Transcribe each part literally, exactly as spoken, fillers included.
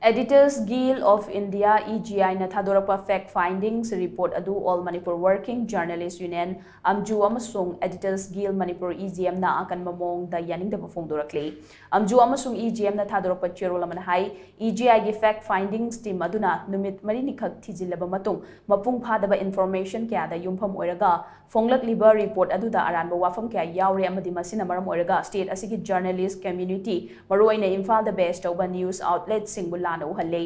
Editors Guild of India, E G I ꯅ ꯊꯥꯗꯣꯔꯛꯄ fact findings report ꯑꯗꯨ All Manipur Working Journalist Union, ꯑꯝꯖꯨ ꯑꯃꯁꯨꯡ Editors Guild Manipur, E G M ꯅ ꯑꯀꯟꯕ ꯃꯑꯣꯡꯗ ꯌꯥꯅꯤꯡꯗꯕ ꯐꯣꯡꯗꯣꯔꯛꯂꯤ꯫ ꯑꯝꯖꯨ ꯑꯃꯁꯨꯡ E G M ꯅ ꯊꯥꯗꯣꯔꯛꯄ ꯆꯦꯔꯣꯜ ꯑꯃꯅ ꯍꯥꯏ, E G I ꯒꯤ fact findings team ꯑꯗꯨꯅ ꯅꯨꯃꯤꯠ ꯃꯔꯤꯅꯤꯈꯛ ꯊꯤꯖꯤꯜꯂꯕ ꯃꯇꯨꯡ ꯃꯄꯨꯡ ꯐꯥꯗꯕ information ꯀꯌꯥꯗ ꯌꯨꯝꯐꯝ ꯑꯣꯏꯔꯒ ꯐꯣꯡꯂꯛꯂꯤꯕ report ꯑꯗꯨꯗ ꯑꯔꯥꯟꯕ ꯋꯥꯐꯝ ꯀꯌꯥ ꯌꯥꯎꯔꯦ ꯑꯃꯗꯤ ꯃꯁꯤꯅ ꯃꯔꯝ ꯑꯣꯏꯔꯒ state ꯑꯁꯤꯒꯤ journalist community, ꯃꯔꯨꯑꯣꯏꯅ ꯏꯝꯐꯥꯜꯗ base ꯇꯧꯕ news outletꯁꯤꯡꯕꯨ ꯂꯥꯟꯅ ꯎꯍꯜꯂꯦ꯫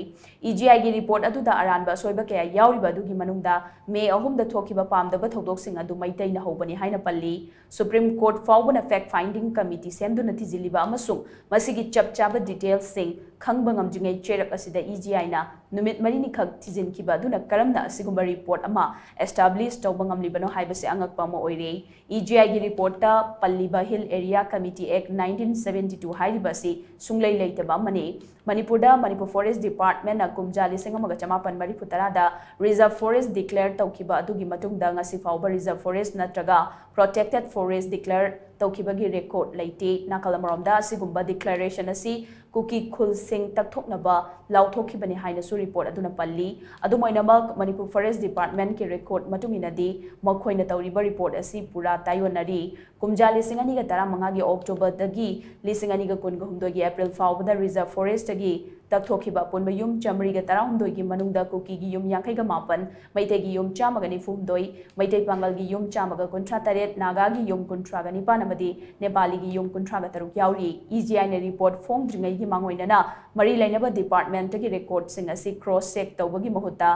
E G I ꯒꯤ report ꯑꯗꯨꯗ ꯑꯔꯥꯟꯕ ꯑꯁꯣꯏꯕ ꯀꯌꯥ ꯌꯥꯎꯔꯤꯕ ꯑꯗꯨꯒꯤ ꯃꯅꯨꯡꯗ May ꯑꯍꯨꯝꯗ ꯊꯣꯛꯈꯤꯕ ꯄꯥꯝꯗꯕ ꯊꯧꯗꯣꯛꯁꯤꯡ ꯑꯗꯨ ꯃꯩꯇꯩꯅ ꯍꯧꯕꯅꯤ ꯍꯥꯏꯅ ꯄꯜꯂꯤ꯫ Supreme Court ꯐꯥꯎꯕꯅ fact finding committee ꯁꯦꯝꯗꯨꯅ ꯊꯤꯖꯤꯜꯂꯤꯕ ꯑꯃꯁꯨꯡ ꯃꯁꯤꯒꯤ ꯆꯞ ꯆꯥꯕ detailꯁꯤꯡ ꯈꯪꯕ ꯉꯝꯗ꯭ꯔꯤꯉꯩ ꯆꯩꯔꯛ ꯑꯁꯤꯗ E G I ꯅ ꯅꯨꯃꯤꯠ ꯃꯔꯤꯅꯤꯈꯛ ꯊꯤꯖꯤꯟꯈꯤꯕ ꯑꯗꯨꯅ ꯀꯔꯝꯅ ꯑꯁꯤꯒꯨꯝꯕ report ꯑꯃ establish ꯇꯧꯕ ꯉꯝꯂꯤꯕꯅꯣ ꯍꯥꯏꯕꯁꯤ ꯑꯉꯛꯄ ꯑꯃ ꯑꯣꯏꯔꯦ꯫ E G I ꯒꯤ reportꯇ ꯄꯜꯂꯤꯕ Hill Area Committee Act nineteen seventy two ꯍꯥꯏꯔꯤꯕ ꯑꯁꯤ ꯁꯨꯡꯂꯩ ꯂꯩꯇꯕ ꯑꯃꯅꯤ꯫ ꯃꯅꯤꯄꯨꯔꯗ Manipur Forest Departmentꯅ ꯀꯨꯝꯖꯥ ꯂꯤꯁꯤꯡ ꯑꯃꯒ ꯆꯃꯥꯄꯟ ꯃꯔꯤꯐꯨ ꯇꯔꯥꯗ reserve forest declare ꯇꯧꯈꯤꯕ ꯑꯗꯨꯒꯤ ꯃꯇꯨꯡꯗ ꯉꯁꯤ ꯐꯥꯎꯕ reserve forest ꯅꯠꯇ꯭ꯔꯒ protected forest declare ꯇꯧꯈꯤꯕꯒꯤ record ꯂꯩꯇꯦ꯫ ꯅꯥꯀꯜ ꯑꯃꯔꯣꯝꯗ ꯑꯁꯤꯒꯨꯝꯕ declaration ꯑꯁꯤ ꯀꯨꯀꯤ ꯈꯨꯜꯁꯤꯡ ꯇꯛꯊꯣꯛꯅꯕ ꯂꯥꯎꯊꯣꯛꯈꯤꯕꯅꯤ ꯍꯥꯏꯅꯁꯨ report ꯑꯗꯨꯅ ꯄꯜꯂꯤ꯫ ꯑꯗꯨꯝ ꯑꯣꯏꯅꯃꯛ, Manipur Forest Departmentꯀꯤ record ꯃꯇꯨꯡ ꯏꯟꯅꯗꯤ ꯃꯈꯣꯏꯅ ꯇꯧꯔꯤꯕ report ꯑꯁꯤ ꯄꯨꯔꯥ ꯇꯥꯏꯑꯣꯟꯅꯔꯤ꯫ ꯀꯨꯝꯖꯥ ꯂꯤꯁꯤꯡ ꯑꯅꯤꯒ ꯇꯔꯥꯃꯉꯥꯒꯤ Octoberꯗꯒꯤ ꯂꯤꯁꯤꯡ ꯑꯅꯤꯒ ꯀꯨꯟꯒ ꯍꯨꯝꯗꯣꯏꯒꯤ April ꯐꯥꯎꯕꯗ reserve forestꯇꯒꯤ ꯇꯛꯊꯣꯛꯈꯤꯕ ꯑꯄꯨꯟꯕ ꯌꯨꯝ ꯆꯥꯃꯔꯤꯒ ꯇꯔꯥꯍꯨꯝꯗꯣꯏꯒꯤ ꯃꯅꯨꯡꯗ ꯀꯨꯀꯤꯒꯤ ꯌꯨꯝ ꯌꯥꯡꯈꯩꯒ ꯃꯥꯄꯟ, ꯃꯩꯇꯩꯒꯤ ꯌꯨꯝ ꯆꯥꯝꯃꯒ ꯅꯤꯐꯨ ꯍꯨꯝꯗꯣꯏ, ꯃꯩꯇꯩ ꯄꯥꯉꯜꯒꯤ ꯌꯨꯝ ꯆꯥꯝꯃꯒ ꯀꯨꯟꯊ꯭ꯔꯥ ꯇꯔꯦꯠ, ꯅꯥꯒꯥꯒꯤ ꯌꯨꯝ ꯀꯨꯟꯊ꯭ꯔꯥꯒ ꯅꯤꯄꯥꯟ ꯑꯃꯗꯤ ꯅꯦꯄꯥꯂꯤꯒꯤ ꯌꯨꯝ ꯀꯨꯟꯊ꯭ꯔꯥꯒ ꯇꯔꯨꯛ ꯌꯥꯎꯔꯤ꯫ E G Iꯅ report ꯐꯣꯡꯗ꯭ꯔꯤꯉꯩꯒꯤ ꯃꯥꯡꯑꯣꯏꯅꯅ ꯃꯔꯤ ꯂꯩꯅꯕ departmentꯇꯒꯤ recordꯁꯤꯡ ꯑꯁꯤ cross check ꯇꯧꯕꯒꯤ ꯃꯍꯨꯠꯇ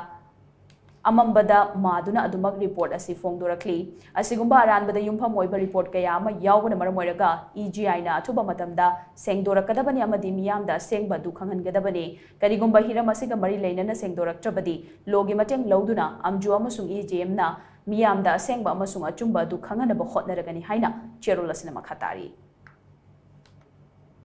ꯑꯃꯝꯕꯗ ꯃꯥꯗꯨꯅ ꯑꯗꯨꯃꯛ report ꯑꯁꯤ ꯐꯣꯡꯗꯣꯔꯛꯂꯤ꯫ ꯑꯁꯤꯒꯨꯝꯕ ꯑꯔꯥꯟꯕꯗ ꯌꯨꯝꯐꯝ ꯑꯣꯏꯕ report ꯀꯌꯥ ꯑꯃ ꯌꯥꯎꯕꯅ ꯃꯔꯝ ꯑꯣꯏꯔꯒ E G Iꯅ ꯑꯊꯨꯕ ꯃꯇꯝꯗ ꯁꯦꯡꯗꯣꯔꯛꯀꯗꯕꯅꯤ ꯑꯃꯗꯤ ꯃꯤꯌꯥꯝꯗ ꯑꯁꯦꯡꯕ ꯑꯗꯨ ꯈꯪꯍꯟꯒꯗꯕꯅꯤ꯫ ꯀꯔꯤꯒꯨꯝꯕ ꯍꯤꯔꯝ ꯑꯁꯤꯒ ꯃꯔꯤ ꯂꯩꯅꯅ ꯁꯦꯡꯗꯣꯔꯛꯇ꯭ꯔꯕꯗꯤ lawꯒꯤ ꯃꯇꯦꯡ ꯂꯧꯗꯨꯅ ꯑꯝꯖꯨ ꯑꯃꯁꯨꯡ E G Mꯅ ꯃꯤꯌꯥꯝꯗ ꯑꯁꯦꯡꯕ ꯑꯃꯁꯨꯡ ꯑꯆꯨꯝꯕ ꯑꯗꯨ ꯈꯪꯍꯟꯅꯕ ꯍꯣꯠꯅꯔꯒꯅꯤ ꯍꯥꯏꯅ ꯆꯦꯔꯣꯜ ꯑꯁꯤꯅ ꯃꯈꯥ ꯇꯥꯔꯤ꯫